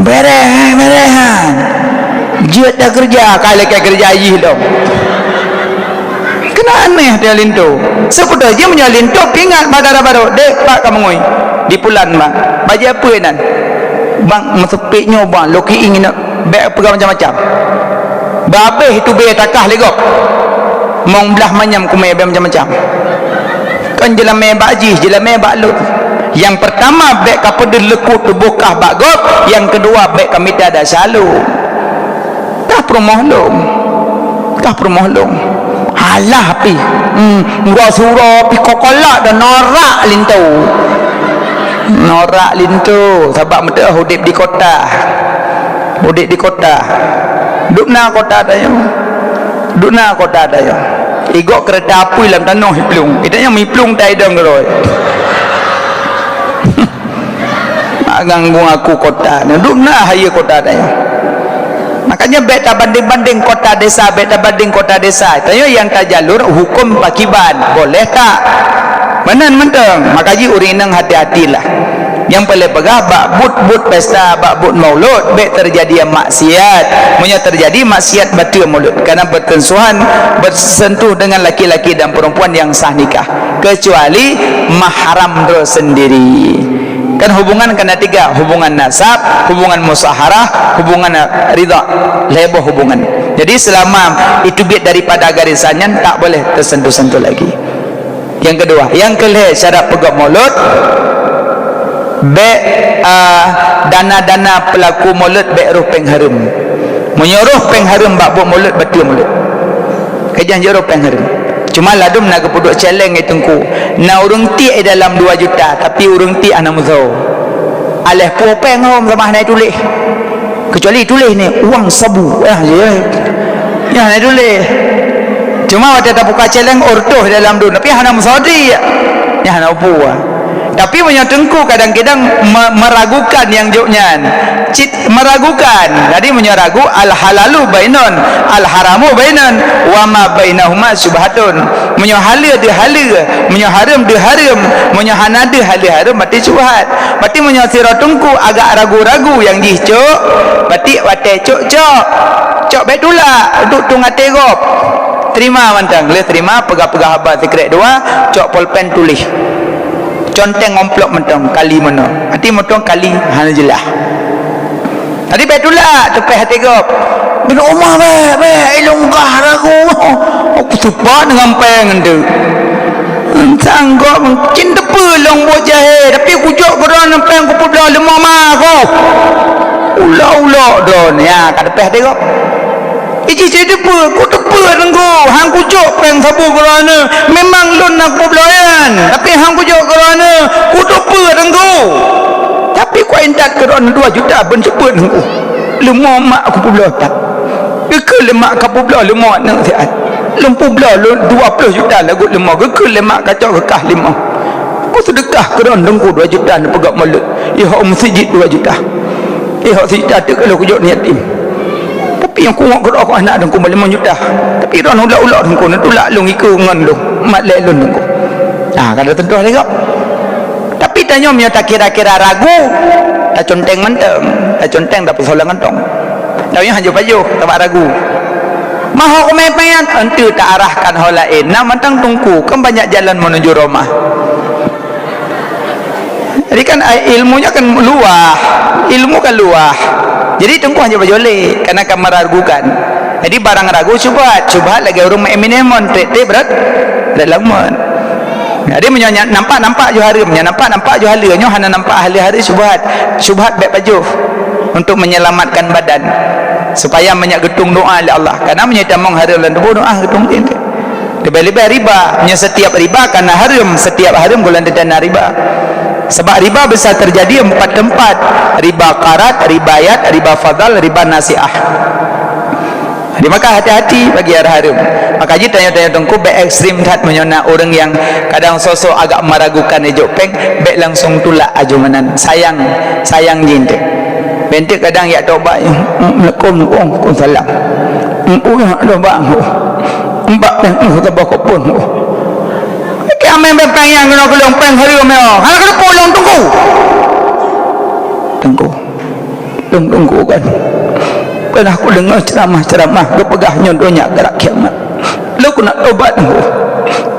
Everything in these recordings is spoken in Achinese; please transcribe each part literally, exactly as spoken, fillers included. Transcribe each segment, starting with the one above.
Bereh, bereh, ha. Jeuet dah keureuja, ka lé keureuja jih dong. Keunan aneh teuh linto. Seupeutoh jih meunyoe linto pingat bak dara barô, "Dek, pat ka meungui?" "Di pulan, Bang." "Bajée peue nan?" "Bang, meuseupet nyoe, Bang, lôn kieng inong." Bék peugah macam-macam. Babeh tubé takah lé gob. Mong blaih manyam kumé bék macam-macam. Kon jeulamé bak jih, jeulamé bak lôn. Nyang peurtama bék kapeudeuh leuku tuboh kah bak gob, nyang keudua bék kamita desya lôn. Kah peurumoh lôn. Kah peurumoh lôn. Alah pih. Hmm, uroe siuroe pih kokolak dan norak linto. Norak linto sabab meuteuh udeb di kota. Udeb di kota. Dubna kota tanyoe. Dubna kota tanyoe. Igok keureuta apui lam tanoh iplueng. Itanyoe miplueng tai dong keurôi. Mak ganggu aku kota. Dubna hayeue kota tanyoe. Makanya bék tabandeng-bandeng kota desa, bék tabandeng kota desa. Tanyoe nyang tajalur huköm pakiban. Boleh tak? Meunan mantong. Maka jih ureuëng inong hati-hatilah. Nyang paleng peugah bak buet-buet pesta, bak buet maulud, bék teujadi maksiat. Meunyoe teujadi maksiat bateue maulud, karena bersentuhan, bersentuh dengan laki-laki dan perempuan yang sah nikah, kecuali mahram droe sendiri. Kan hubungan kan ada tiga, hubungan nasab, hubungan musaharah, hubungan ridha. Lhèe boh hubungan. Jadi selama itu biet daripada garisan nyan tak boleh tersentuh-sentuh lagi. Nyang keudua, nyang keulhèe syarat peugöt mulod, bèk, ah, dana-dana peulaku mulod bèk roh péng hareuem. Meunyoe roh péng hareuem bak buet mulod, bateue mulod. Keu nyang jeuet roh péng hareuem. Cuma ladôm na geupeuduek challenge lé teungku. Na ureueng tiek dalam dua juta, tapi ureueng tiek hana meusoe. Alah pue péng hom sama hana tuléh. Kecuali tuléh ni, uang sabu. Ah, ya. Ya, hana tuléh. Cuma watèe tabuka challenge, oh reutôh dalam dum, tapi hana meusaudi. Ya, hana upu. Tapi meunyoe teungku kadang-kadang me-, meragukan nyang jok nyan. Cit meragukan. Jadi meunyoe ragu, al halalu bainun, al haramu bainun, wa ma bainahuma syubhatun. Meunyoe haleue deuh haleue, meunyoe hareuem deuh hareuem, meunyoe hana deuh haleue hareuem, berarti syubhat. Berarti meunyoe sidroe teungku agak ragu-ragu nyang jih cok, berarti watèe cok, cok. Cok bèk tulak, duek tueng até gob. Terima mantong, lheueh terima, peugah-peugah haba sikrek dua, cok polpen tuléh. Conteng amplop mantong, kali meunoe. Até mantong kali, hana jeulaih. Jadi bèk tulak, teupèh até gob. Bin Umar bèk, bèk, ilôn gah ragu. Aku seupôt deungon péng nyan. Sanggob, cit teupeue lôn buet jahé, tapi kujok keu droeneuh péng kupeubloe leumô ma ku. Ulok-ulok droeneuh, ya, ka teupèh até gob. Iji cit teupeue, kuteupeue teungku, han kujok péng sabu keu droeneuh. Memang lôn na kupeubloe nyan, tapi han kujok keu droeneuh, kuteupeue teungku. Tapi kuintat keu droeneuh dua juta, ben seupôt teungku. Leumô mak kupeubloe pat. Geukheun lé mak kapeubloe leumô aneuk siat. Lôn peubloe lôn dua ploh juta lagot leumô, geukheun lé mak kacok keu kah leumô. Kuseudeukah keu droeneuh teungku dua juta neupeugöt mulod. Ihok meuseujid dua juta. Ihok sijuta teuk lôn kujok yatim. Tapi nyang kungoh keudroe keu aneuk teungku limong juta. Tapi droeneuh ulok-ulok teungku, neutulak lôn ikeu ngon lôn, mat lé lôn teungku. Ah, ka teuntèe lé gob. Tapi tanyoe meunyoe takira-kira ragu, taconteng mantong, taconteng tapeusoe lam kantong. Tanyoe hanjeuet pajoh, tabak ragu. Maho kumé panyang, enteuk taarahkan ho laén. Na mantong teungku, kan banyak jalan menuju Roma. Jadi kan, ai, ilmunya kan luah. Ilmu kan luah. Jadi teungku hana bajolek, karena kan meragukan. Jadi barang ragu syubhat, syubhat lagèe ureueng main minemon, trek-trek berat, berat lamun. Jadi meunyoe nya-, nampak-nampak ju hareuem, nyoe nampak-nampak ju haleue, nyoe hana nampak haleue-haleue syubhat. Syubhat bèk pajoh untuk menyelamatkan badan. Supaya meunyoe geutueng doa lé Allah. Karena meunyoe tamong hareuem lam tuboh doa geutueng teuntèe. Leubeh-leubeh riba. Meunyoe setiap riba kana hareuem, setiap hareuem gohlom teuntèe na riba. Sebab riba bisa terjadi empat tempat. Riba qard, riba yad, riba fadl, riba nasiah. Jadi maka hati-hati bagi hareuem. Maka jih tanyoe-tanyoe teungku bèk ekstrem that meunyoe na ureueng nyang kadang sosok agak meragukan ijok péng, bèk langsung tulak aju meunan. Sayang, sayang jih eunteuk. Bèk eunteuk kadang jak tobat, "Assalamualaikum, waalaikumsalam. Empu nyang tobat, empu. Empat péng, empu tabah kopon, empu." Keu amai bèk péng nyang keunoe keu lôn péng hareuem nyoe. Hana keuneuk pulang teungku. Teungku, lôn Teungku kan, pernah kudeungoe ceuramah-ceuramah geupeugah nyoe donya gerak kiamat. Lôn keuneuk tobat Teungku.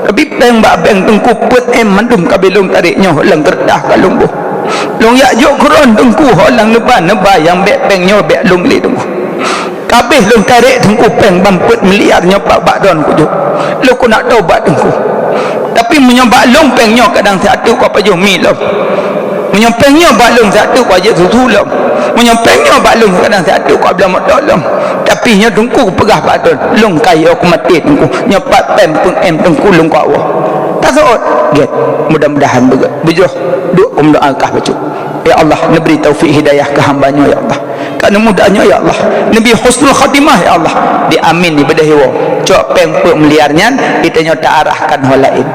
Tapi péng bak bank Teungku peuet M mandum ka abéh lôn tarek nyoe lam keureutah ka lôn boh. Lôn jak jok keu droen Teungku ho lam neuba-neuba nyang bèk péng nyoe bèk lôn gleh Teungku. Ka abéh lôn tarek Teungku péng ban peuet miliar nyoe bak, bak droen kujok. Lôn keuneuk tobat Teungku. Tapi meunyoe bak lôn péng nyoe kadang siat teuk kupajoh mi lom. Meunyoe péng nyoe bak lôn siat teuk kupajoh susu lom. Meunyoe péng nyoe bak lôn kadang siat teuk kubloe moto lom. Tapi nyoe Teungku peugah bak droen, lôn kayô kumaté Teungku. Nyoe pat péng peuet M Teungku lôn kuwoe. Taseuôt, gét. Mudah-mudahan beugét. Beujroh, duek kumeudoa kah bacut. Ya Allah, neubri taufik hidayah keu hamba nyoe, ya Allah. Ka neumuda nyoe, ya Allah. Neubri husnul khatimah, ya Allah. Di amin, di beudôh iwoe. Cok péng peuet miliar nyan, geutanyoe taarahkan ho laén.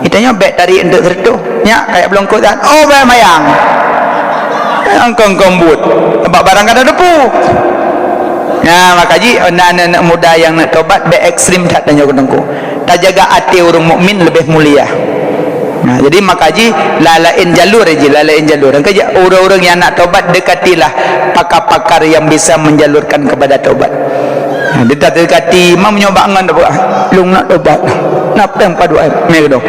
Geutanyoe bèk tarek eunteuk sireutôh. Nyak, kajak beulungkot that. Oh, bèk mayang. Nyang kong-kong buet. Bak barang ka tateupeue. Nah, maka jih, na aneuk-aneuk muda nyang neuk tobat, bèk ekstrem that tanyoe keu Teungku. Tajaga até ureueng mukmin leubeh mulia. Nah, jadi maka jih, la-, laén jalur jih, la-, laén jalur. Nyang keujeuet, ureueng-ureueng nyang nak tobat, dekatilah pakar-pakar yang bisa menjalurkan kepada tobat. Nah, dia tak dekati, mam nyoe bak ngon, "Lôn nak tobat. Nak péng padum M?" Meudoh.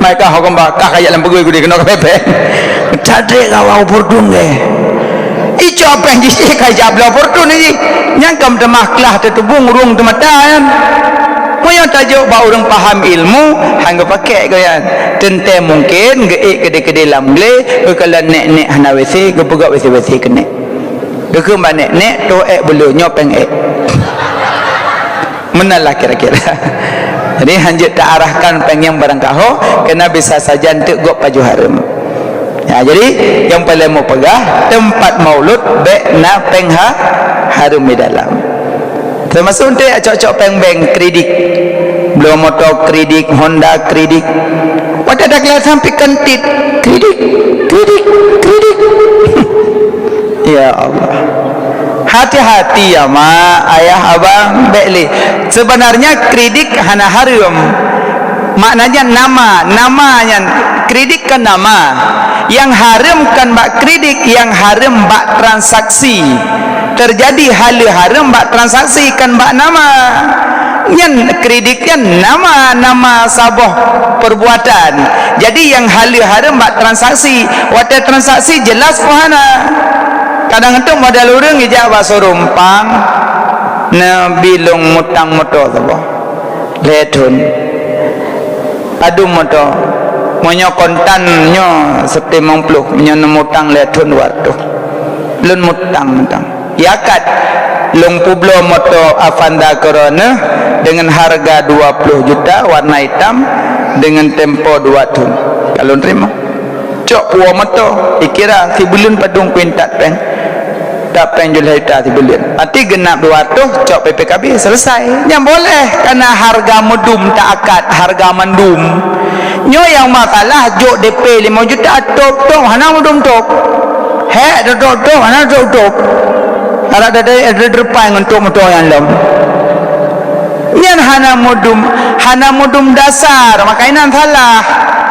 Mereka hukum bakah kajak lam peugui gudi keunoe ka pepeng. Cadrek ka wau purdun deh. Icok péng jih ka ijak bloe purdun jih. Nyang ka meuteumah klah teutubong ureueng teumata nyan. Meunyoe tajok bak ureueng paham ilmu, han geupakék geuh nyan. Teuntée mungken geuék keudeh-keudeh lam glé, geukalon nék-nék hana W C, geupeugöt W C-W C keunék. Geukheun bak nék-nék, toh ék beuleuen, nyoe péng ék. Meunan lah kira-kira. Jadi, hanjeuet taarahkan péng nyang barangkaho, keureuna bisa sajan teuk gob pajoh hareuem. Ya, jadi, nyang paleng meupeugah, teumpat maulud bék na péng ha-, hareuem di dalam. Teumasuk teuh cok-cok péng bank, kredit. Bloe moto kredit, Honda kredit. Watée takalon sampoe kantit, kredit, kredit, kredit. Ya Allah. Hati-hati ya, mak, ayah, abang, bék lé. Sebenarnya kredit hana hareuem. Maknanya nama, nama nyan kredit kan nama. Nyang hareuem kan bak kredit, nyang hareuem bak transaksi. Teujadi hal hareuem bak transaksi kan bak nama. Nyan kredit nyan nama, nama saboh perbuatan. Jadi nyang hal hareuem bak transaksi. Watée transaksi jelas peue hana. Kadang tu model ureuëng ijak bak showroom pang, neubi lôn mutang moto saboh. Lhée thon. Padum moto. Meunyoe kontan nyoe seutimong ploh, meunyoe neumutang lhée thon dua reutôh. Lôn mutang mutang. Yakat, lôn peubloe moto Avanza Corona deungon hareuga dua ploh juta, warna itam, deungon tempo dua thon. Ka lôn teurimong. Cok puwoe moto, ikira sibuleuen padum kuintat péng. Tapéng jeuet lhée juta sibuleuen. Berarti geunap dua reutôh, cok P P K B, selesai. Nyan boleh, karena hareuga meudum taakat, hareuga mandum. Nyoe nyang masalah jok D P limong juta, top-top, hana meudum top. Hék, top-top, hana top-top. Adak dada, ada depan ngon top moto nyang lom. Nyan hana meudum, hana meudum dasar, maka inan salah.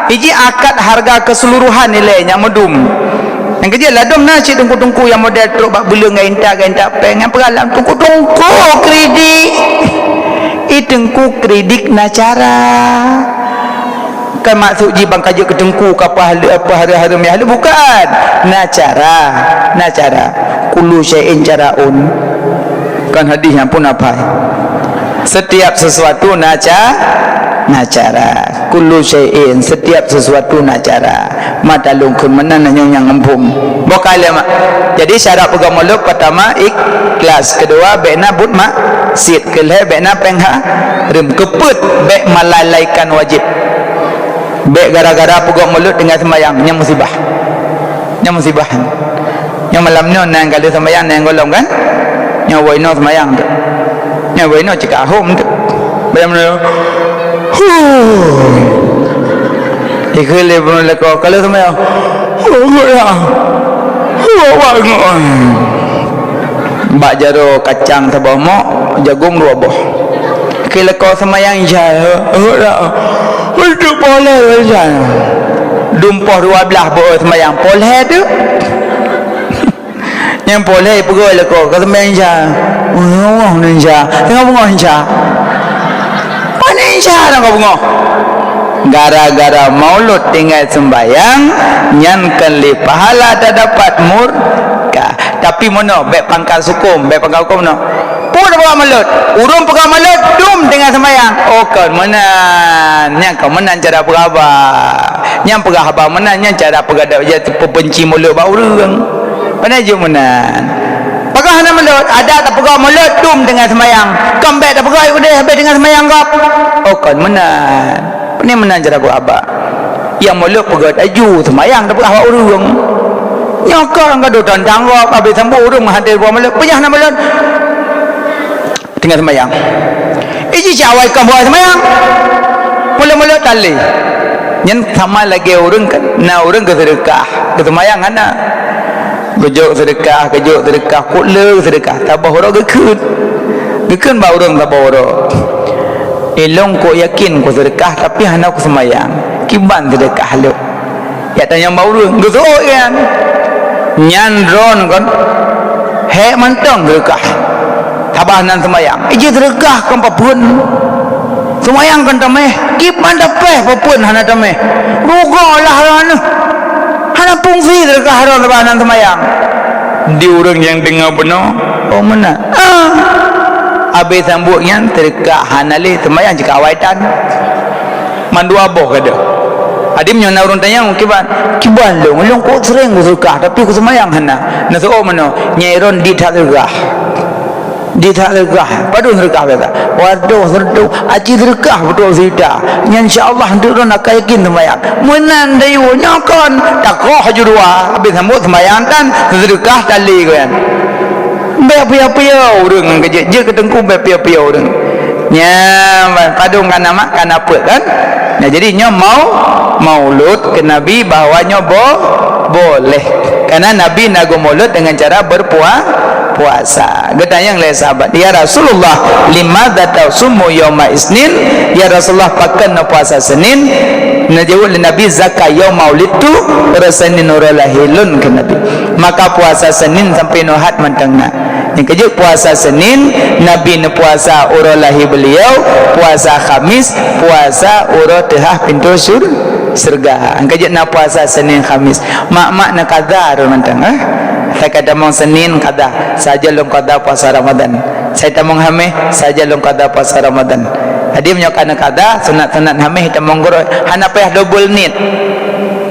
Iji akad hareuga keseluruhan nilai nyang meudum. Nyang keujeuet ladôm na cit teungku-teungku nyang model trok bak buleuen ngon intat, ngon intat péng, nyang peugah lam teungku-teungku kredit. Ih, teungku kredit na cara. Kan maksud jih ban ka jeuet keu teungku ka peuhale-, peuhara-hara meuhaleue, bukan. Na cara, na cara. Kullu syai'in cara'un. Kan hadis nyang pun apai. Setiap sesuatu na ca-, na cara. Kullu syai'in, setiap sesuatu na cara. Mata lungkun meunan nyoe nyang muphom. Boh kali, mak. Jadi, syarat peugah mulod, pertama, ikhlas. Kedua, bék na buet maksiet. Keulhée, bék na péng hareuem. Keupeuet, bék melalaikan wajib. Bék gara-gara peugah mulod tinggai seumayang. Nyan musibah. Nyan musibah. Nyoe malam nyoe na nyang ka lheueh seumayang, na nyang gohlom kan? Nyoe woe inoe seumayang tu. Nyoe woe inoe cit ka hom tu. Bayang meunyoe. Huh. Ikheun lé bunoe lakoe, ka lheueh seumayang. Huh, ngot dah. Huh, awak ngot. Bak jaroe kacang saboh mok, jagong dua boh. Ikheun lakoe seumayang isya, ngot dah. Untuk boleh isya. Dum poh dua blaih beu seumayang, poh lhèe teuk. Nyang poh lhèe peugah lé ko, ka seumayang Isya. Teungoh bungöh Isya. Teungoh bungöh Isya. Pane Isya teungoh bungöh. Gara-gara maulud tinggai sembayang, nyan kon lé pahala tadapat murka. Tapi meunoe, bèk pangkal hukôm, bèk pangkal hukôm meunoe. Peue tapeugah maulud? Ureueng peugah maulud dum teungoh seumayang. Oh, kon meunan. Nyang kon meunan cara peugah haba. Nyang peugah haba meunan, nyang cara peugah dak jeuet peubenci maulud bak ureueng. Pane jeuet meunan. Peugah hana maulud, adak tapeugah maulud dum teungoh seumayang. Kon bèk tapeugah udeh habéh teungoh seumayang gob. Oh, kon meunan. Pane meunan cara peugah haba. Nyang maulud peugah aju seumayang tapeugah bak ureueng. Nyoe kon gadoh tantang gob, habéh sambot ureueng meuhadé buah maulud. Peugah hana maulud. Teungoh seumayang. Iji cak awai kon buah seumayang. Mula-mula tali. Nyan sama lagèe ureueng kan, na ureueng geuseudeukah, geuseumayang hana. Geujok seudeukah, geujok seudeukah, kok le seudeukah, saboh uroe geukheun. Geukheun bak ureueng saboh uroe. Ilôn kok yakin kuseudeukah, tapi hana kuseumayang. Kiban seudeukah lôn. Jak tanyong bak ureueng, geuseuôt nyan. Nyan droeneuh kon, hék mantong seudeukah. Saban nan seumayang, iji seudeukah kon papeuen. Seumayang kon tamèh, kiban tapèh papeuen hana tamèh. Rugoe lah droeneuh. Hana fungsi seudeukah droeneuh saban nan seumayang. Di ureueng nyang deungö bunoe, oh meunan. Ah. Abéh sambot nyan seudeukah hana lé, seumayang cit ka awai tan. Mandua boh ka deuh. Adim nyoe na ureueng tanyong kiban, kiban lôn, lôn kok seuréng kuseudeukah, tapi kuseumayang hana. Neuseuôt meunoe, nyai ron di that seudeukah. Di that seudeukah, padum seudeukah biasa. Wadoh, seudeukah, aci seudeukah beutôi seujita. Nyan insya Allah, untuk ron akan yakin seumayang. Meunan dayuh, nyoe kon, takoh aju dua, habéh sambot seumayang tan, seudeukah tali keu nyan. Bèk piya-piya ureueng ngon keujeuet, jeuet keu teungku bèk piya-piya ureueng. Nyan, padum kana mak, kana peuet kan? Nah, jadi nyoe mau, maulud keu Nabi bahwa nyoe bo-, boleh. Karena Nabi na geumaulud dengan cara berpua-, puasa. Geutanyong lé sahabat, "Ya Rasulullah, limadza tasumu yauma isnin?" Ya Rasulullah, pakon neupuasa Senin? Neujaweueb lé Nabi, "Zaka yauma wulidtu," uroe Senin uroe lahé lôn, kheun Nabi. Maka puasa Senin sampoe nyoe hat mantong na. Nyang keujeuet puasa Senin, Nabi neupuasa uroe lahé beuliau, puasa Khamis, puasa uroe teuhah pintoe syur-, syeuruga. Nyang keujeuet na puasa Senin Khamis. Mak-mak na kada rot mantong, eh? Asai ka tamong Senin kada, saja lôn kada puasa Ramadan. Asai tamong Hamèh, saja lôn kada puasa Ramadan. Jadi meunyoe ka na kada, sunat-sunat Hamèh tamong keudroe, hana payah dobel niet.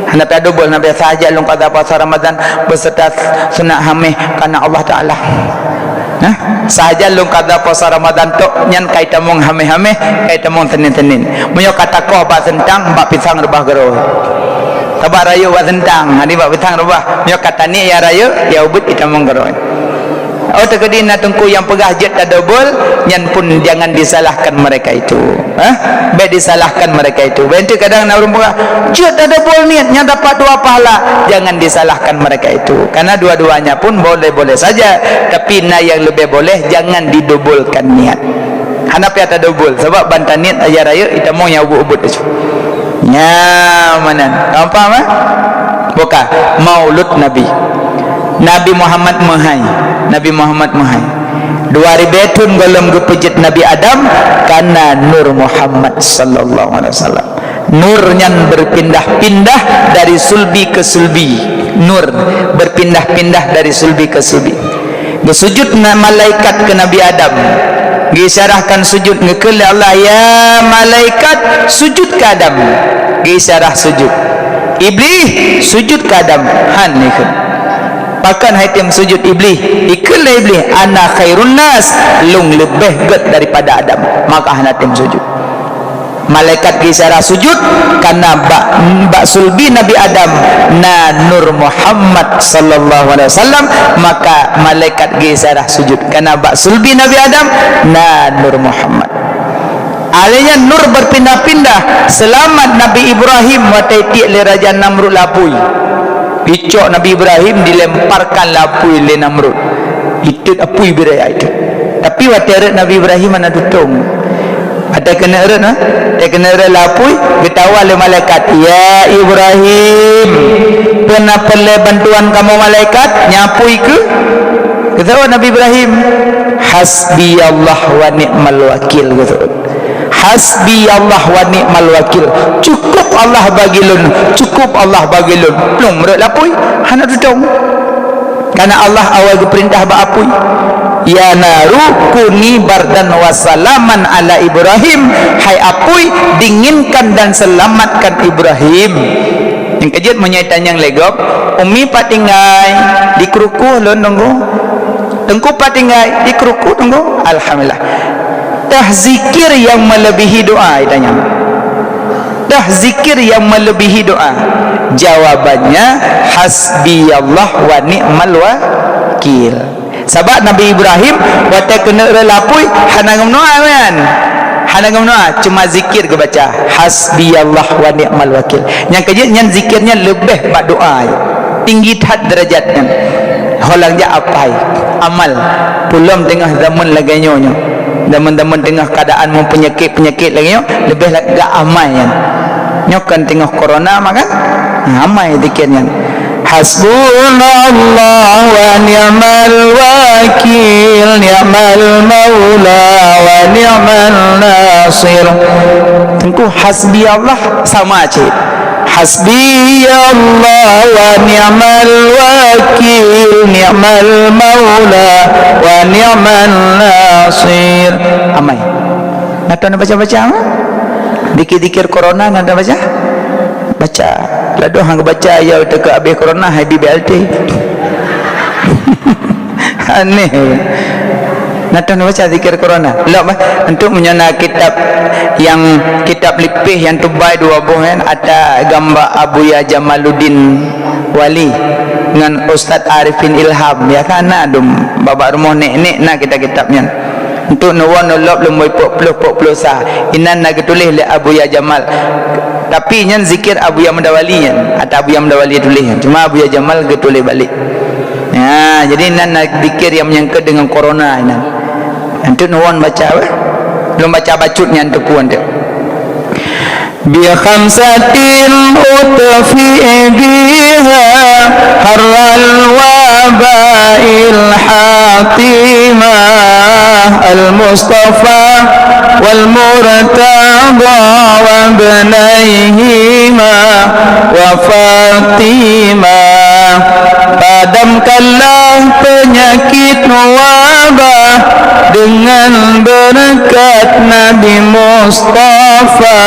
Hana payah dobel, hana payah sahaja lôn kada puasa Ramadan beserta sunat Hamèh karena Allah Taala. Nah, sahaja lôn kada puasa Ramadan tok nyan kai tamong Hamèh-Hamèh, kai tamong Senin-Senin. Meunyoe ka takoh bak seuntang, bak pisang reubah keudroe. Ka bak rayeuk bak seuntang, jadi bak pisang reubah. Meunyoe ka taniet nyang rayeuk, nyang ubit itamong keudroe. Oh, teukeudi na teungku nyang peugah jeuet tadobel, nyan pun jangan disalahkan mereka itu. Hah? Bèk disalahkan mereka itu. Bèk enteuk kadang na ureueng peugah, "Jeuet tadobel niet, nyan dapat dua pahala." Jangan disalahkan mereka itu. Karena dua-duanya pun boleh-boleh saja, tapi na nyang leubeh boleh, jangan didobolkan niet. Hana payah tadobel, sabab ban taniet nyang rayeuk itamong nyang ubit-ubit. Nyan meunan. Ka paham, eh? Buka Maulud Nabi. Nabi Muhammad meuhai. Nabi Muhammad meuhai. Dua ribèe thôn gohlom geupeujeuet Nabi Adam kana Nur Muhammad sallallahu alaihi wasallam. Nur nyan berpindah-pindah dari sulbi ke sulbi. Nur berpindah-pindah dari sulbi ke sulbi. Geusujut na-, malaikat keu Nabi Adam. Geuisyarahkan sujut, geukheun lé Allah, "Ya malaikat, sujut keu Adam." Geuisyarah sujut. "Iblih, sujut keu Adam." Han ikheun. Pakon han item sujut Iblih? Ikheun lé Iblih, "Ana khairun nas, lôn leubeh gèt daripada Adam." Maka hana tem sujut. Malaikat geuisyarah sujut, karena bak, bak sulbi Nabi Adam na Nur Muhammad sallallahu alaihi wasallam, maka malaikat geuisyarah sujut, karena bak sulbi Nabi Adam na Nur Muhammad. Alèh nyan nur berpindah-pindah, seulamat Nabi Ibrahim watèe itiek lé Raja Namrud lapui. Icok Nabi Ibrahim dilemparkan lapui lé Namrud. Itot apui bidaya itot. Tapi watèe rot Nabi Ibrahim hana tutong. Watèe keuneuk rhot, ha? Watèe keuneuk rhot lam apui, geutawa lé malaikat, "Ya Ibrahim, peue na peureulèe bantuan kamoe malaikat?" Nyan apui keuh. Geuseuôt Nabi Ibrahim, "Hasbiyallah wa ni'mal wakil," geuseuôt. "Hasbiyallah wa ni'mal wakil." Cukup Allah bagi lôn, cukup Allah bagi lôn. Lôn rhot lam apui, hana tutông. Karena Allah awai geupeurintah bak apui, "Ya naru kuni bardan wa salaman ala Ibrahim," hai apui, dinginkan dan selamatkan Ibrahim. Nyang keujeuet meunyoe tanyong lé gob, "Umi pat tinggai?" "Di kruku lôn, Teungku." "Teungku pat tinggai?" "Di kruku, Teungku." Alhamdulillah. Toh zikir yang melebihi doa, itanyong. Toh zikir yang melebihi doa. Jawabannya, "Hasbiyallah wa ni'mal wakil." Sabab Nabi Ibrahim watèe keuneuk rhot lam apui hana geumeudoa, kan? Hana geumeudoa, cuma zikir geubaca, "Hasbiyallah wa ni'mal wakil." Nyang keujeuet nyan zikir nyan leubeh bak doa, tinggi that deurajat nyan. Holang jak apai, amal. Pulom teungoh zaman lagèe nyoe nyoe. Zaman-zaman teungoh keuadaan meupeunyakét-peunyakét lagèe nyoe, leubeh la-, gak amai nyan. Nyoe kan teungoh corona mah kan? Nah, amai zikir nyan. "Hasbunallah wa ni'mal wakil, ni'mal maula wa ni'man nasir." Teungku, hasbi Allah sama cit. "Hasbiyallah wa ni'mal wakil, ni'mal maula wa ni'man nasir." Amai. Na teuh neubaca-baca, ha? Dikir-dikir corona na teuh baca? Baca. Ladôm hana baca, ya, teuka habéh corona, hai bi B L T. Aneh. Na teuh neubaca zikir corona. Lok bah, untuk meunyoe na kitab nyang, kitab lipéh nyang teubai dua boh nyan, ata gamba Abuya Jamaluddin Wali ngon Ustaz Arifin Ilham. Ya kan, na dum bak rumoh nek-nek na kitab-kitab nyan. Untuk neuwoe neulop lumbôi peuet ploh, peuet ploh sa. Inan na geutuléh lé Abuya Jamal. Tapi nyan zikir Abuya Mudawali nyan, ata Abuya Mudawali tuléh nyan. Cuma Abuya Jamal geutuléh balek. Ya, jadi nan na zikir nyang menyangkut dengan corona inan. Antu nuwon baca, weh. Lôn baca bacut nyan teupeue antu. Bi khamsatin utfi biha harral wabail hatimah, al-Mustafa wal Murtada wa ibnaihima wa Fatimah. Padamkanlah penyakit wabah dengan berkat Nabi Mustafa,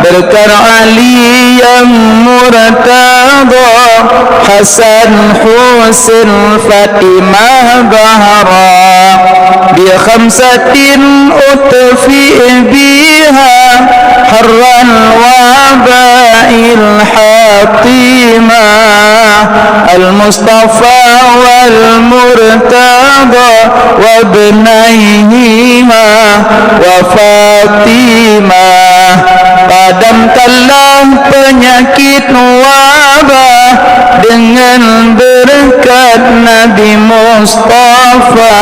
berkat Ali yang murtada, Hasan, Husin, Fatimah, Zahra. Bi khamsatin utfi biha harral wabail hatimah, al-Mustafa wal Murtada wa ibnaihima wa Fatimah. Padamkanlah penyakit wabah dengan berkat Nabi Mustafa,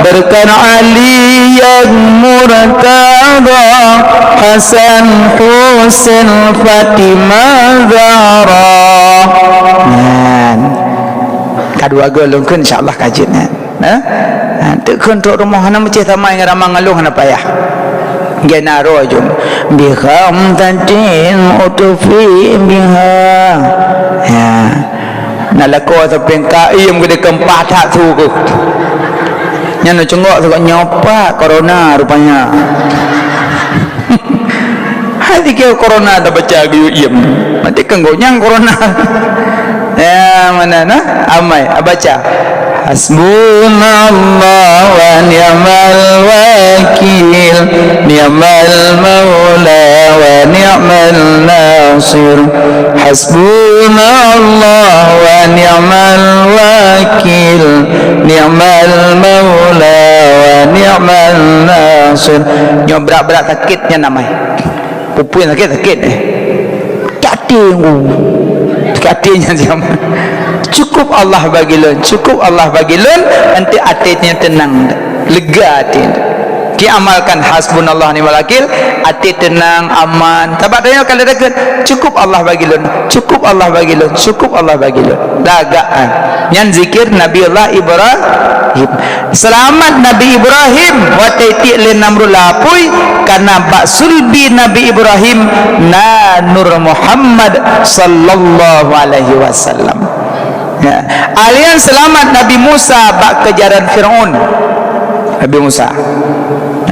berkat Ali yang murtada, Hasan, Husin, Fatimah, Zahra. Nyan. Ka dua go lôn kheun, insya Allah ka jeuet nyan. Nah, ha, teuk kheun trok rumoh hana meucéh tamai ngon ramang ngon lôn hana payah. Gena roh jong. Bi khamsatin utfi biha. Ya. Na lakoe sampéng ka iem geude keumpat that su keuh. Nyan cunggok su nyoe pat corona rupanya. Hai dikeu corona tabaca geuyue iem. Maté keu gobnyan corona. Ya, mana na? Amai, abaca. Hasbunallah wa ni'mal wakil, ni'mal maula wa ni'man nasir. Hasbunallah wa ni'mal wakil, ni'mal maula wa ni'man nasir. Nyoe brat-brat sakét nyan amai. Peue-peue sakét, sakét, eh. Sakét até, oh. Sakét até nyan siapa? Cukup Allah bagi lôn, cukup Allah bagi lôn, nanti até nyan tenang, lega até. Diamalkan hasbunallah ni'mal wakil, até teunang, aman. Sabab tanyoe ka lheueh takheun, "Cukup Allah bagi lôn, cukup Allah bagi lôn, cukup Allah bagi lôn." Lagak, ah. Nyan zikir Nabiullah Ibrahim. Seulamat Nabi Ibrahim watée tiek lé Namrud lam apui, karena bak sulbi Nabi Ibrahim na Nur Muhammad sallallahu alaihi wasallam. Ya. Alian seulamat Nabi Musa bak keujaran Firaun. Nabi Musa.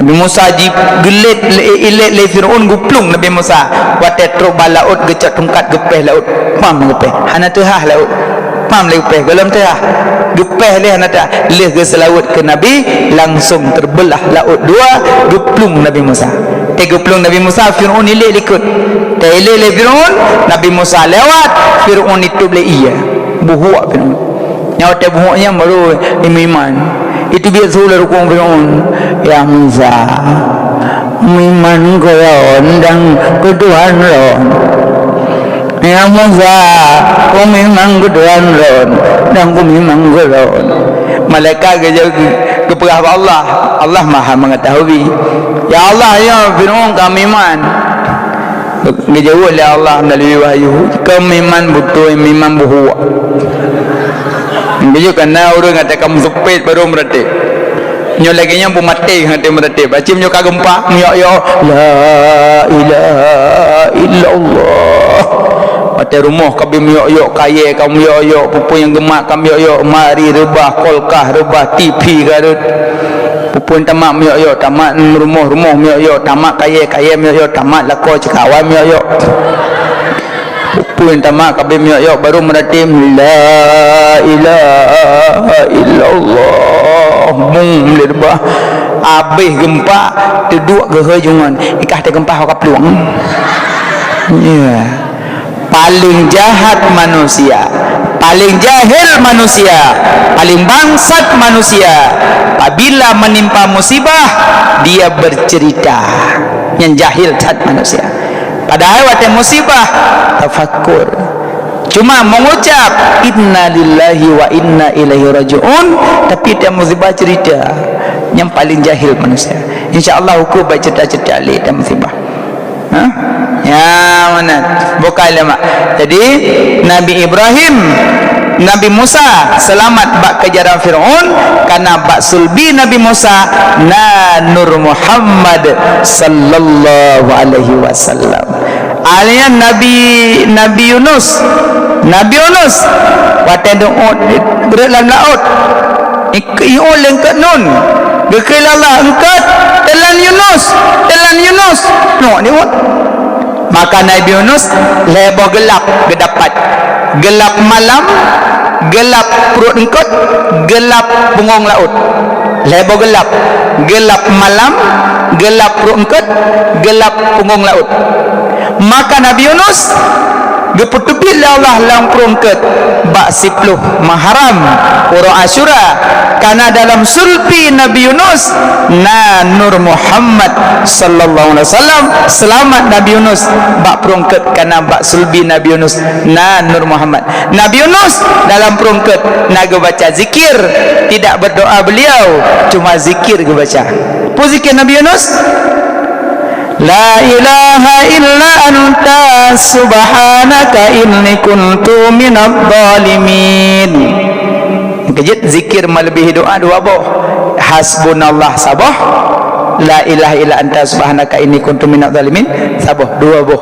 Nabi Musa jigeulét lé, ilét lé Firaun, geuplueng Nabi Musa. Watée trok bak laôt, geucok tungkat, geupéh laôt. Pam geupéh. Hana teuhah laôt. Pam lé geupéh, gohlom teuhah. Geupéh lé hana teuhah. Lheueh geuseulaweuet keu Nabi, langsong teubeulah laôt dua, geuplueng Nabi Musa. Teuh geuplueng Nabi Musa, Firaun ilét likot. Teuh ilét lé Firaun, Nabi Musa lewat, Firaun itôb lé ié. Buhok Firaun. Nyoe watée buhok nyan baru imeuiman. Iteubiet su lé rukong Firaun, "Ya Musa, meuiman keu lôn dan keu Tuhan lôn. Ya Musa, kumeuiman keu Tuhan lôn dan kumeuiman keu lôn." Malaikat geujaweueb, geupeugah bak Allah, Allah Maha Mengetahui. "Ya Allah, nyoe Firaun ka meuiman." Geujaweueb lé Allah meulalu wahyu, "Keu meuiman beutôi, meuiman buhok." Geujaweueb, kana ureuëng nyang ka meuseupet baru meuratéb. Nyoe lagée nyan peumaté nyang meuratéb. Aci meunyoe ka geumpa, meuyok-yok, "La ilaha illallah." Watée rumoh ka beumeuyok-yok, kayée ka meuyok-yok, peue-peue nyang geumat ka meuyok-yok, mari reubah, kulkas reubah, T V ka rhot. Peue-peue tamat meuyok-yok, tamat rumoh-rumoh meuyok-yok, tamat kayée-kayée meuyok-yok, tamat lakoe sikawan meuyok-yok. Peue-peue tamat kabeh meuyok-yok, baru meuratéb, "La ilaha illallah." Bum, lé reubah. Abéh geumpa, teuduek geuhôi jungon. Ikah teugeumpa ho ka plueng. Ya. Paling jahat manusia, paling jahil manusia, paling bangsat manusia, apabila menimpa musibah, dia bercerita. Nyan jahil that manusia. Padahai watée musibah, tafakur. Cuma mengucap, "Inna lillahi wa inna ilaihi raji'un," tapi tiap musibah cerita. Nyan paling jahil manusia. Insya Allah, hukum baik cerita-cerita lé tiap musibah. Ha? Ya, mana? Bukan lemak. Jadi, Nabi Ibrahim, Nabi Musa selamat bak kejaran Firaun, karena bak sulbi Nabi Musa na Nur Muhammad sallallahu alaihi wasallam. Alian Nabi, Nabi Yunus, Nabi Yunus watée deuôt rot lam laôt, Ikeu iôt lé eungkôt nun. Geukheun lé Allah, "Eungkôt, teulan Yunus, teulan Yunus." Nyoe iôt. Maka Nabi Yunus lhée boh geulab geudapat. Geulab malam, geulab pruet eungkôt, geulab bungöng laôt. Lhée boh geulab. Geulab malam, geulab pruet eungkôt, geulab bungöng laôt. Maka Nabi Yunus geupeuteubiet lé Allah lam pruet eungkôt bak siploh Muharram, uroe Asyura, karena dalam sulbi Nabi Yunus na Nur Muhammad sallallahu alaihi wasallam. Seulamat Nabi Yunus bak pruet eungkôt karena bak sulbi Nabi Yunus na Nur Muhammad. Nabi Yunus dalam pruet eungkôt na geubaca zikir, tidak berdoa beliau, cuma zikir geubaca. Peue zikir Nabi Yunus? "La ilaha illa anta subhanaka inni kuntu minadh dhalimin." Keujeuet zikir meuleubèh doa dua boh. Hasbunallah saboh, la ilaha illa anta subhanaka inni kuntu minadh dhalimin saboh, dua boh.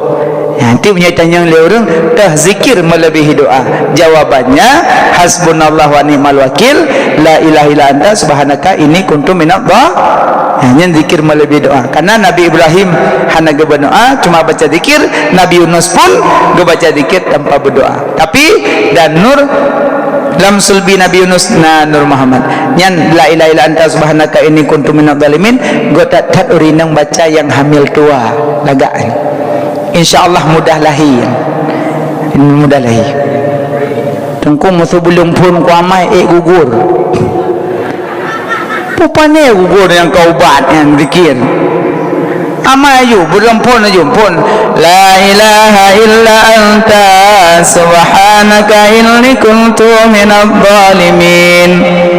Nah, nanti meunyoe tanyong lé ureueng, toh zikir meuleubèh doa? Jawabannya, hasbunallah wa ni'mal wakil, la ilaha illa anta subhanaka inni kuntu minadh dha-, nah, nyan zikir meuleubèh doa. Karena Nabi Ibrahim hana geuba doa, cuma baca zikir, Nabi Yunus pun geubaca zikir tanpa berdoa. Tapi dan nur lam sulbi Nabi Yunus na Nur Muhammad. Nyan la ilaha illa anta subhanaka inni kuntu minadh dhalimin, göt that-that ureueng nyang baca nyang hamil tuha lagak nyan. Insya Allah mudah lahé. Mudah lahé. Teungku meusu buleuen phôn ku amai ék gugur. Peue pané gugur nyang ka ubat nyan zikir. Amai aju, buleuen phôn aju, phôn. La ilaha illa anta subhanaka inni kuntu minadh dhalimin.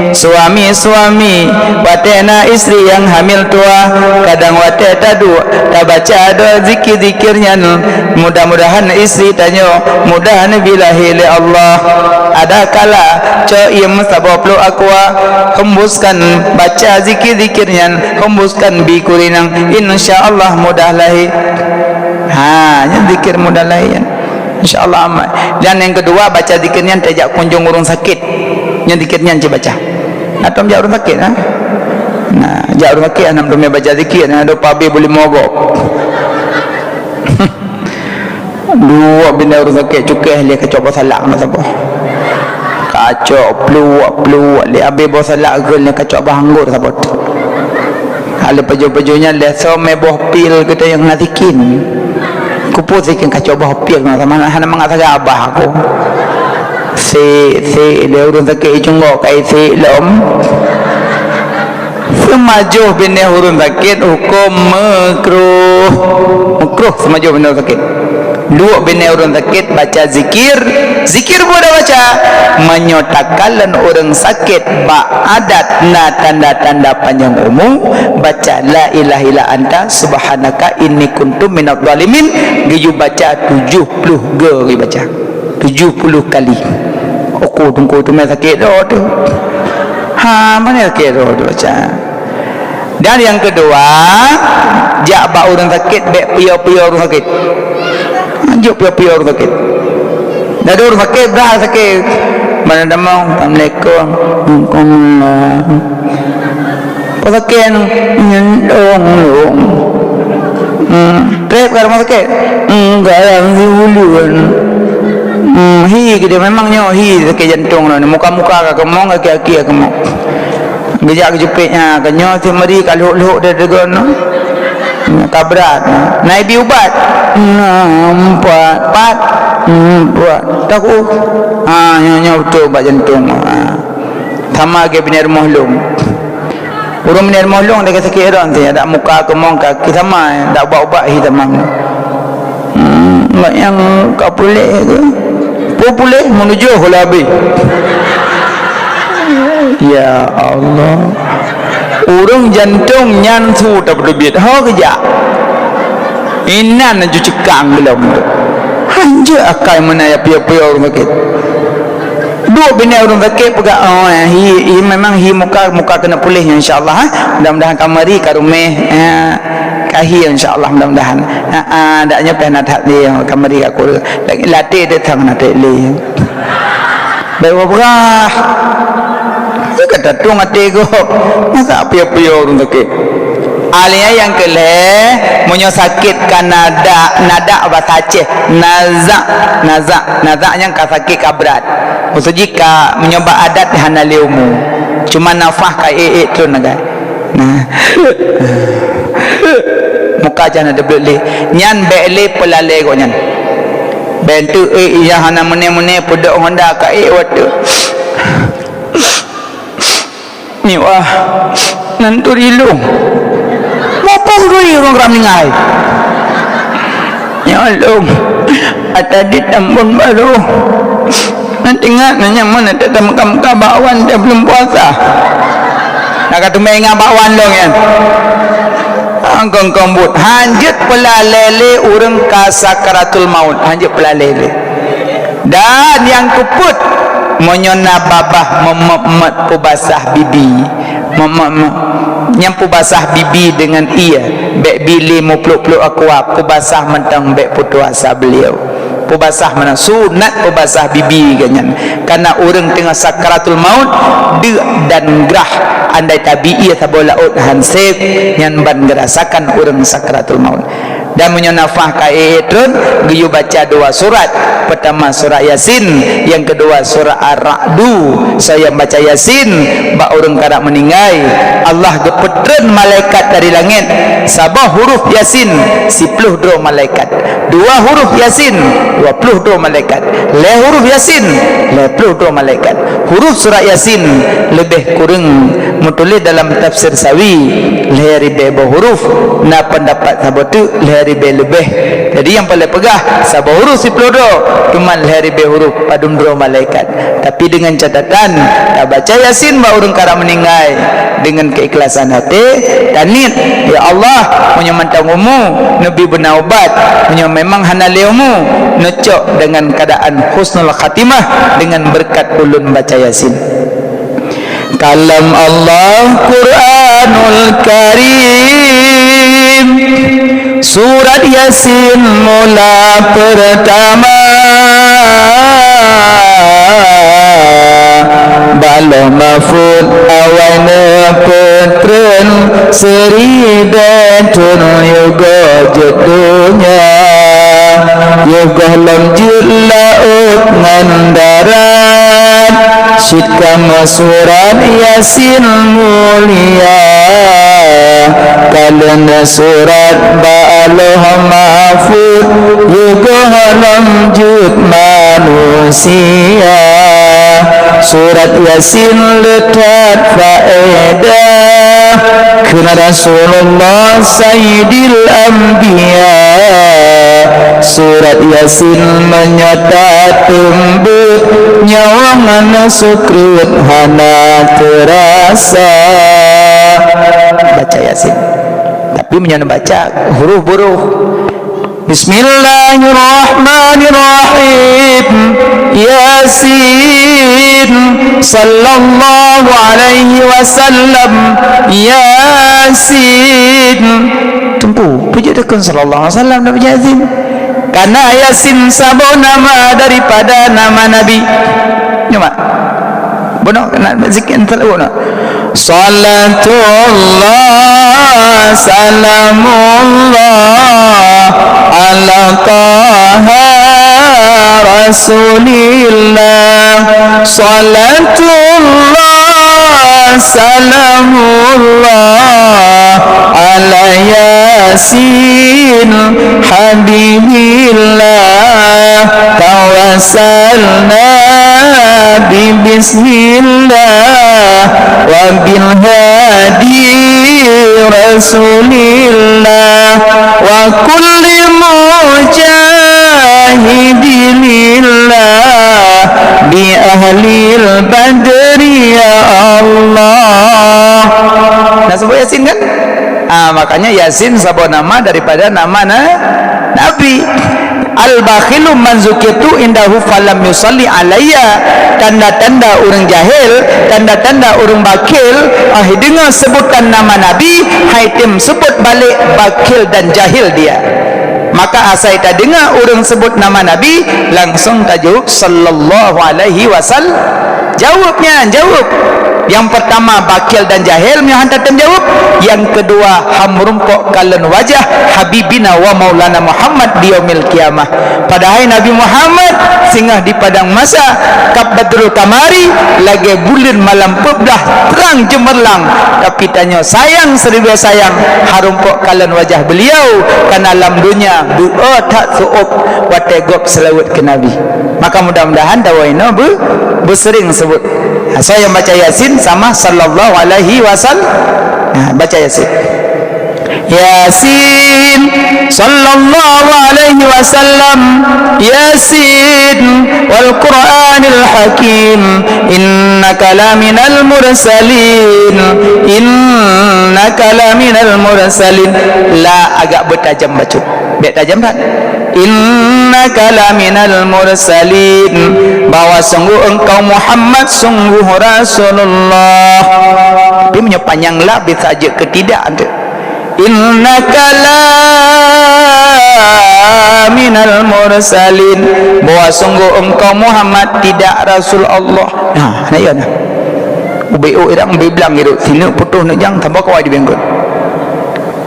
Suami-suami, watée na istri nyang hamil tuha, kadang watée taduek, tabaca doa zikir-zikir nyan, mudah-mudahan istri tanyoe mudah neubi lahé lé Allah. Adakala cok iem saboh pluek aqua, hembuskan, baca zikir-zikir nyan, hembuskan bi kurinang, insya Allah mudah lahé. Ha, nyan zikir mudah lahé nyan. Insya Allah aman. Dan nyang keudua, baca zikir nyan tajak kunjong ureuëng sakét. Nyan zikir nyan cit baca. Atau jak ureuëng sakét, ha? Nah, jak ureuëng sakét, hana meuteumé baca zikir, nah, dopa bi boleh mogok. Dua bina ureuëng sakét cukéh lé kacok boh salak na saboh. Kacok pluak-pluak lé abéh boh salak geul lé kacok boh anggor saboh. Alé pajoh-pajoh nyan lé so mé boh pil kita nyang na sikin. Kupu sikin kacok boh pil na sama hana mangat saga abah aku. Sik, sik, lé ureuëng sakét cunggok kai sik lom. Seumajoh binéh ureuëng sakét huköm meukruh. Meukruh seumajoh binéh ureuëng sakét. Duek binéh ureuëng sakét baca zikir. Zikir peue tabaca? Meunyoe takalon ureuëng sakét bak adat na tanda-tanda panjang umu, baca la ilaha illa anta subhanaka inni kuntu minadh dhalimin, geuyue baca tujoh ploh go geuyue baca. Tujoh ploh kali. Oko teungku teumé sakét doh tu. Ha, mana sakét doh tu baca. Dan nyang keudua, jak bak ureuëng sakét, bék piôh-piôh ureuëng sakét. Jok piôh-piôh ureuëng sakét. Dah ada ureuëng sakét, brat sakét. Mana damong, assalamualaikum. Waalaikumsalam. Peue sakét nyan? Nyandong lôn. Hmm, trép ka rumoh sakét? Enggak lah, di ulôn. Hmm, hi geude memang nyoe hi sakét jantong lôn. Muka-muka ka keumong, aki-aki ka keumong. Geujak geujupét nya, ka nyoe si meri ka lhok-lhok deh degon. Ka brat. Na ibi ubat? Nampak pat. Nampak. Tahu. Ha, nyoe nyoe beutôi ubat jantong. Ha. Sama ge binéh rumoh lôn. Ureuëng binéh rumoh lôn lagée sakét ron teuh, adak muka keumong kaki sama, dak ubat-ubat hi tamam. Hmm, nggak nyang ka puléh ke? Peue puléh meunujôh lah habéh. Ya Allah. Ureuëng jantong nyan su tapeudubiet ho geujak. Inan laju ceukang geulom tu. Hanjeuet akai meunan ya piôh-piôh ureuëng sakét. Duek binéh ureuëng sakét peugah, "Oh, hi, hi memang hi muka, muka keuneuk puléh nyoe insya Allah, ha. Mudah-mudahan ka meri ka ruméh, ha, ka hi insya Allah mudah-mudahan." Ha, ha, dak nyoe pih na that lé ka meri ka kureueng. Lagée latée teuh thang na that lé. Bai wabah. Nyoe ka tatueng até gob. Masa piôh-piôh ureuëng sakét. Alia nyang keu lhée, meunyoe sakét ka nadak, nadak basa Aceh, nazak, nazak, nazak nyang ka sakét ka brat. Maksud jih ka meunyoe bak adat hana lé umu. Cuma nafah ka ék-ék tron agai. Nah. Muka jangan ada belut lé. Nyan bék lé peulalé gobnyan. Bék enteuk ék nyang hana meuné-meuné peudok honda ka ék watée. Ni wah, nan turi lôn. Muphom turi ureuëng ram ninggai. Ya lôn, ata di tambon barô. Nan ingat nan nyang mana tak tameuka-muka bakwan dah belum puasa. Nak ka teumé ingat bakwan lôn nyan. Angkong-kong buet. Hanjeuet peulalé lé ureuëng ka sakaratul maut. Hanjeuet peulalé lé. Dan nyang keupeuet, meunyoe na babah meumot-mot peubasah bibi, meumot-mot, nyang peubasah bibi deungon ié, bék bi lé mupluek-pluek aqua, peubasah mantong bék putus asa beliau. Peubasah mantong sunat peubasah bibi geuh nyan. Kana ureuëng teungoh sakaratul maut, deuk dan grah, andai tabi ié saboh laôt han sép, nyan ban geurasakan ureuëng sakaratul maut. Dan meunyoe nafah ka ék tron, geuyue baca dua surat. Peutama surat Yasin, nyang keudua surat Ar-Ra'du. Soe nyang baca Yasin, bak ureuëng karab meuninggai, Allah geupeutreun malaikat dari langét. Saboh huruf Yasin, siploh droe malaikat. Dua huruf Yasin, dua ploh droe malaikat. Lhée huruf Yasin, lhée ploh droe malaikat. Huruf surat Yasin leubeh kureueng meutuléh dalam tafsir Sawi, lhée ribée boh huruf. Na peundapat saboh teuk lhée lhèe ribèe leubeh. Jadi nyang paleng peugah saboh huruf siploh droe, teuma lhèe ribèe huruf padum droe malaikat. Tapi deungon catatan, tabaca Yasin bak ureueng karab meuninggai deungon keuikhlasan até, taniet, "Ya Allah, meunyoe mantong umu, neubi beuna ubat, meunyoe memang hana lé umu, neucok deungon keuadaan husnul khatimah deungon beureukat ulôn baca Yasin." Kalam Allah Quranul Karim, surat Yasin mula peurtama. Bak Lauh Mahfuz awai neupeutrön, seuribèe thôn yôh goh jeuet donya. Yôh gohlom jeuet laôt ngon darat, cit kamoe surat Yasin mulia. Ka lheueh neusurat bak Lauh Mahfuz, yôh gohlom jeuet manusia. Surat Yasin le that faedah, kheun Rasulullah Sayyidil Anbiya. Surat Yasin meunyoe tateumbet, nyawa ngon sukrit hana teurasa. Baca Yasin. Tapi meunyoe baca huruf buruh. Bismillahirrahmanirrahim. Yasin. Sallallahu alaihi wasallam. Yasin. Teumpu, peujeuet takheun sallallahu alaihi wasallam dan Yasin. Karena Yasin saboh nama daripada nama Nabi. Nyoe mak. Bunoe nak zikir entar bunoe. Salatullah, salamullah, ala Taha Rasulillah. Salatullah, salamullah, ala Yasin Habibillah, tawassalna bi bismillah, wa bil hadi Rasulillah, wa kulli mujahidin lillah, bi ahlil badri ya Allah. Nah, sebut Yasin kan? Ah, makanya Yasin saboh nama daripada nama na-, Nabi. Al-bakhilu man zukirtu indahu falam yusalli alayya. Tanda-tanda ureueng jahil, tanda-tanda ureueng bakhil, ah, deungoe seubutan nama Nabi, hai tem seubut balek bakhil dan jahil dia. Maka asai tadeungoe ureueng seubut nama Nabi, langsong tajaweueb sallallahu alaihi wasallam. Jaweueb nyan, jaweueb. Nyang peurtama bakhil dan jahil meunyoe han tatem jaweueb. Nyang keudua, han meurumpok kalon wajah Habibina wa Maulana Muhammad di yaumil qiyamah. Padahai Nabi Muhammad singoh di padang mahsyar, ka badrul kamari, lagèe buleuen malam peublah, trang jeumeurlang. Tapi tanyoe sayang siribèe sayang, han rumpok kalon wajah beliau, kareuna lam donya beu-o that seuôb watèe gob seulaweuet keu Nabi. Maka mudah-mudahan dawa inoe beu-, beuseuring seubut. Soe nyang baca Yasin sama sallallahu alaihi wasallam. Nah, baca Yasin. Yasin sallallahu alaihi wasallam. Yasin wal Qur'anil Hakim. Innaka laminal mursalin. Innaka laminal mursalin. La agak beutajam bacut. Bèk tajam that. Innaka laminal mursalin, bahwa sungguh engkau Muhammad sungguh Rasulullah. Tapi meunyoe panyang la bisa jeuet keu tidak tu. Innaka laminal mursalin, bahwa sungguh engkau Muhammad tidak Rasul Allah. Nah, nah ya nah. Ubé-ubé irang, ubé blang hidup. Sini putus nak jang tambah kawai di bengkot.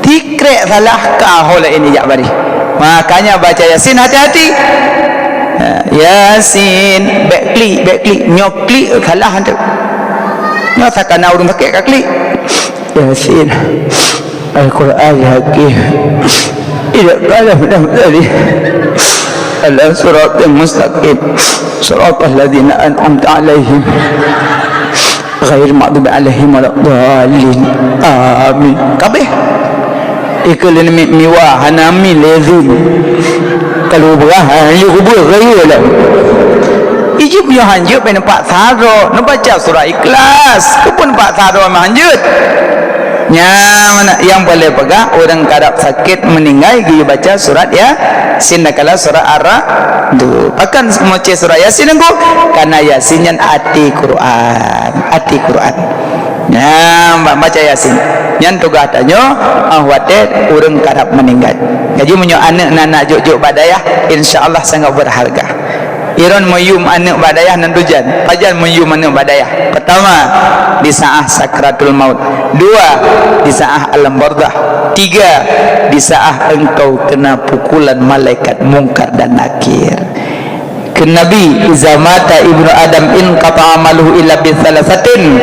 Tikrek salah ka ho laén ijak bari. Makanya baca Yasin hati-hati. Ha, Yasin, bèk klik, bèk klik. Nyoe klik salah tu. Nyoe sakana ureueng sakét ka klik. Yasin. Al-Qur'an Hakim. Tidak kalah mudah tadi. Ala siratal mustaqim. Siratal ladzina an'amta 'alaihim. Ghairil maghdubi 'alaihim waladdallin. Amin. Kabeh. Ikeu lé mi-, miwa hana mi lezim. Kalau beurah, ha, yue kubeueh keu yue lom. Ijeuet nyoe hanjeuet bèk neupaksa droe, neubaca surat Ikhlas. Keupeue neupaksa droe meuhanjeuet? Nyan, nyang boleh peugah ureueng karab sakét meuninggai geuyue baca surat Yasin, dakala surat Ar-Ra'd. Pakon meucé surat Yasin nyan ku? Karena Yasin nyan até Quran, até Quran. Nyan, ba-, baca Yasin. Nyan tugaih tanyoe, ah, watèe ureueng karab meuninggai. Jadi, meunyoe aneuk na, na jok-jok bak dayah, insya Allah sangat berharga. Iron meuyum aneuk bak dayah nan tujan. Pajan meuyum aneuk bak dayah? Pertama, di saat sakratul maut. Dua, di saat alam barzakh. Tiga, di saat engkau kena pukulan malaikat Mungkar dan Nakir. Kheun Nabi, "Iza mata ibnu Adam inqata amaluhu illa bi thalathatin."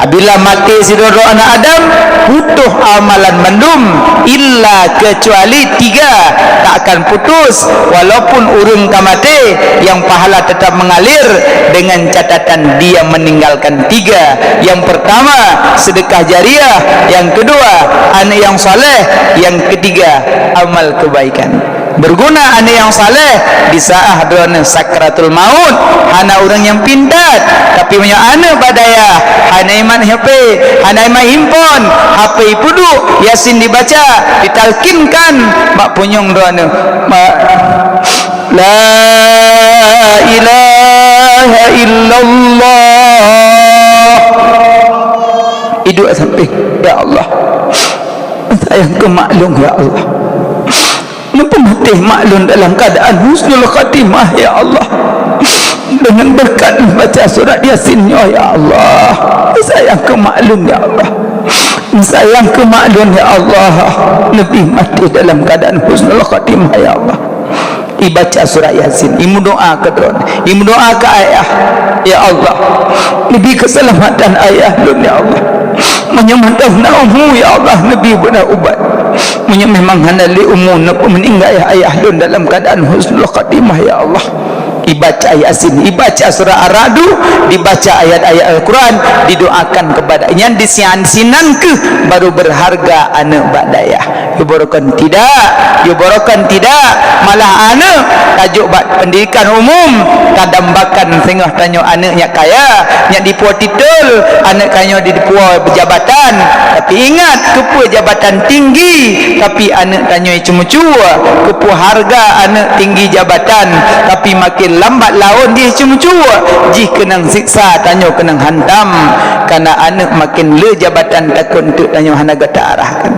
Apabila maté sidroe-droe aneuk Adam, putôh amalan mandum, illa, kecuali tiga, tak akan putus, walaupun ureueng ka maté, yang pahala tetap mengalir dengan catatan dia meninggalkan tiga. Yang pertama, sedekah jariah, yang kedua, aneuk yang saleh, yang ketiga, amal kebaikan. Berguna aneuk nyang saleh di saat droeneuh sakratul maut, hana ureueng nyang pintat. Tapi meunyoe aneuk bak dayah, hana imat H P, hana imat handphone, H P ipeuduek, Yasin dibaca, ditalkinkan bak punyueng droeneuh, ma-, "La ilaha illallah." Iduek sampéng, "Ya Allah, sayang keu mak lôn, ya Allah." Neupeumatéh mak lôn dalam keuadaan husnul khatimah, ya Allah. Deungon beureukat baca surat Yasin nyoe, ya Allah. Sayang keu mak lôn, ya Allah. Sayang keu mak lôn, ya Allah. Neubi maté dalam keuadaan husnul khatimah, ya Allah. Ibaca surat Yasin, imeudoa keu droeneuh, imeudoa keu ayah, ya Allah. Neubi keuseulamatan ayah lôn, ya Allah. Meunyoe mantong na umu, ya Allah, neubi beuna ubat. Meunyoe memang hana lé umu, neupeumeuninggai ayah lôn dalam keuadaan husnul khatimah, ya Allah. Ibaca Yasin, ibaca surah Ar-Ra'du, dibaca ayat-ayat Al-Quran, didoakan kepada nyan di sinan, sinan keuh baru berharga aneuk bak dayah. Yue beurokon tidak, yue beurokon tidak, malah aneuk tajok bak pendidikan umum, tadambakan singoh tanyoe aneuk nyang kaya, nyang dipuwoe titel, aneuk tanyoe dipuwoe jabatan. Tapi ingat, keupeue jabatan tinggi, tapi aneuk tanyoe ceumucue, keupeue hareuga aneuk tinggi jabatan, tapi makin lambat laon jih ceumucue, jih keunong siksa, tanyoe keunong hantam, karena aneuk makin le jabatan takot eunteuk tanyoe hana gata arahkan.